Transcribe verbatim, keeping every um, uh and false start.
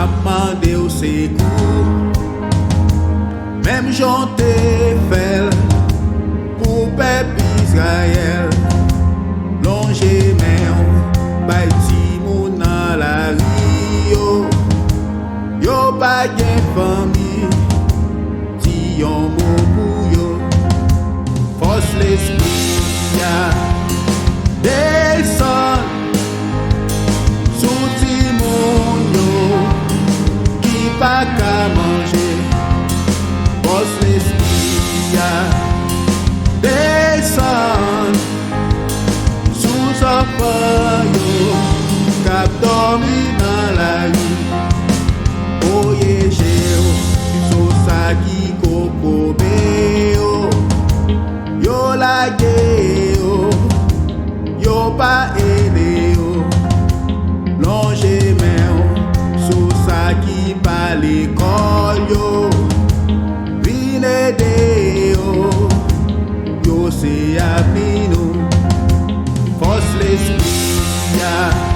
Ap mande w sekou, menm jan w te fè l pou pèp Izrayèl. Lonje men w bay timoun nan lari yo. Yo pa gen fanmi, di yon mo pou yo. Fòs Lespri a desann sou timoun yo ki pa ka manje. Fòs Lespri a desann sou zanfan yo k ap dòmi nan lari. Voye je w sou sa ki kokobe yo. Yo lage yo, yo pa ede yo. Lonje men w sou sa ki pa lekòl yo. Vin ede yo, yo se avni nou. Fòs Lespri a